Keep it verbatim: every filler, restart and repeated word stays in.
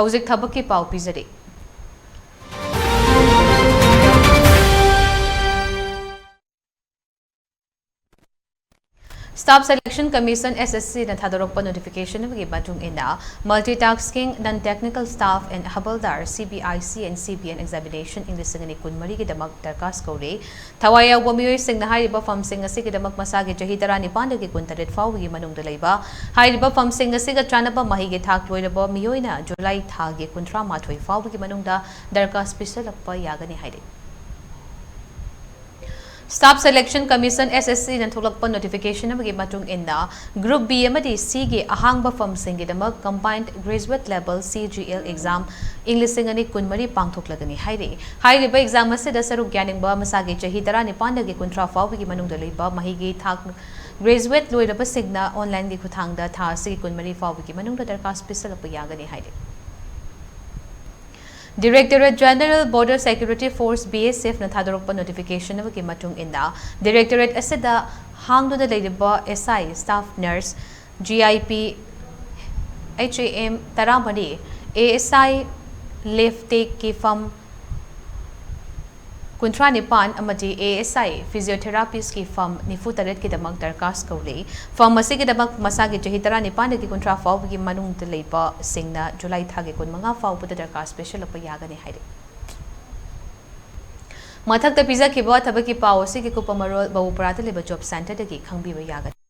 ꯍꯧꯖꯤꯛ ꯊꯕꯛꯀꯤ ꯄꯥꯎ ꯄꯤꯖꯔꯤ꯫ Staff Selection Commission, S S C ꯅ ꯊꯥꯗꯣꯔꯛꯄ notification ꯑꯃꯒꯤ ꯃꯇꯨꯡ ꯏꯟꯅ, multitasking, non-technical staff and ꯍꯕꯜꯗꯥꯔ, C B I C and C B N examination ꯏꯪ ꯂꯤꯁꯤꯡ ꯑꯅꯤ ꯀꯨꯟꯃꯔꯤꯒꯤꯗꯃꯛ ꯗꯔꯈꯥꯁ ꯀꯧꯔꯤ꯫ ꯊꯋꯥꯏ ꯌꯥꯎꯕ ꯃꯤꯑꯣꯏꯁꯤꯡꯅ ꯍꯥꯏꯔꯤꯕ ꯐꯝꯁꯤꯡ ꯑꯁꯤꯒꯤꯗꯃꯛ ꯃꯁꯥꯒꯤ ꯆꯍꯤ ꯇꯔꯥꯅꯤꯄꯥꯟꯗꯒꯤ ꯀꯨꯟꯇꯔꯦꯠ ꯐꯥꯎꯕꯒꯤ ꯃꯅꯨꯡꯗ ꯂꯩꯕ, ꯍꯥꯏꯔꯤꯕ ꯐꯝꯁꯤꯡ ꯑꯁꯤꯒ ꯆꯥꯟꯅꯕ ꯃꯍꯩꯒꯤ ꯊꯥꯛ ꯂꯣꯏꯔꯕ ꯃꯤꯑꯣꯏꯅ ꯖꯨꯂꯥꯏ ꯊꯥꯒꯤ ꯀꯨꯟꯊ꯭ꯔꯥ ꯃꯥꯊꯣꯏ ꯐꯥꯎꯕꯒꯤ ꯃꯅꯨꯡꯗ ꯗꯔꯈꯥꯁ ꯄꯤꯁꯤꯜꯂꯛꯄ ꯌꯥꯒꯅꯤ ꯍꯥꯏꯔꯤ꯫ Staff Selection Commission, S S C ꯅ ꯊꯣꯛꯂꯛꯄ notification ꯑꯃꯒꯤ ꯃꯇꯨꯡ ꯏꯟꯅ, Group B ꯑꯃꯗꯤ C ꯒꯤ ꯑꯍꯥꯡꯕ ꯐꯝꯁꯤꯡꯒꯤꯗꯃꯛ Combined Graduate Level, C G L, exam ꯏꯪ ꯂꯤꯁꯤꯡ ꯑꯅꯤ ꯀꯨꯟꯃꯔꯤ ꯄꯥꯡꯊꯣꯛꯂꯒꯅꯤ ꯍꯥꯏꯔꯤ꯫ ꯍꯥꯏꯔꯤꯕ exam ꯑꯁꯤꯗ ꯁꯔꯨꯛ ꯌꯥꯅꯤꯡꯕ ꯃꯁꯥꯒꯤ ꯆꯍꯤ ꯇꯔꯥꯅꯤꯄꯥꯟꯗꯒꯤ ꯀꯨꯟꯊ꯭ꯔꯥ ꯐꯥꯎꯕꯒꯤ ꯃꯅꯨꯡꯗ ꯂꯩꯕ ꯃꯍꯩꯒꯤ ꯊꯥꯛ graduate ꯂꯣꯏꯔꯕꯁꯤꯡꯅ online ꯒꯤ ꯈꯨꯠꯊꯥꯡꯗ ꯊꯥ ꯑꯁꯤꯒꯤ ꯀꯨꯟꯃꯔꯤ ꯐꯥꯎꯕꯒꯤ ꯃꯅꯨꯡꯗ ꯗꯔꯈꯥꯁ ꯄꯤꯁꯤꯜꯂꯛꯄ ꯌꯥꯒꯅꯤ ꯍꯥꯏꯔꯤ꯫ Directorate General Border Security Force, B S F ꯅ ꯊꯥꯗꯣꯔꯛꯄ notification ꯑꯃꯒꯤ ꯃꯇꯨꯡ ꯏꯟꯅ, Directorate ꯑꯁꯤꯗ ꯍꯥꯡꯗꯨꯅ ꯂꯩꯔꯤꯕ S I, staff nurse, G I P, H A M ꯇꯔꯥꯃꯔꯤ, A S I, leave take ꯀꯤ ꯐꯝ ꯀꯨꯟꯊ꯭ꯔꯥ ꯅꯤꯄꯥꯟ ꯑꯃꯗꯤ A S I, physiotherapist ꯀꯤ ꯐꯝ ꯅꯤꯐꯨ ꯇꯔꯦꯠꯀꯤꯗꯃꯛ ꯗꯔꯈꯥꯁ ꯀꯧꯔꯤ꯫ ꯐꯝ ꯑꯁꯤꯒꯤꯗꯃꯛ ꯃꯁꯥꯒꯤ ꯆꯍꯤ ꯇꯔꯥꯅꯤꯄꯥꯟꯗꯒꯤ ꯀꯨꯟꯊ꯭ꯔꯥ ꯐꯥꯎꯕꯒꯤ ꯃꯅꯨꯡꯗ ꯂꯩꯕꯁꯤꯡꯅ ꯖꯨꯂꯥꯏ ꯊꯥꯒꯤ ꯀꯨꯟꯃꯉꯥ ꯐꯥꯎꯕꯗ ꯗꯔꯈꯥꯁ ꯄꯤꯁꯤꯜꯂꯛꯄ ꯌꯥꯒꯅꯤ ꯍꯥꯏꯔꯤ꯫ ꯃꯊꯛꯇ ꯄꯤꯖꯈꯤꯕ ꯊꯕꯛꯀꯤ ꯄꯥꯎ ꯑꯁꯤꯒꯤ ꯀꯨꯞꯄ ꯃꯔꯣꯜ ꯕꯕꯨꯄꯨꯔꯥꯗ ꯂꯩꯕ job centre ꯗꯒꯤ ꯈꯪꯕꯤꯕ ꯌꯥꯒꯅꯤ꯫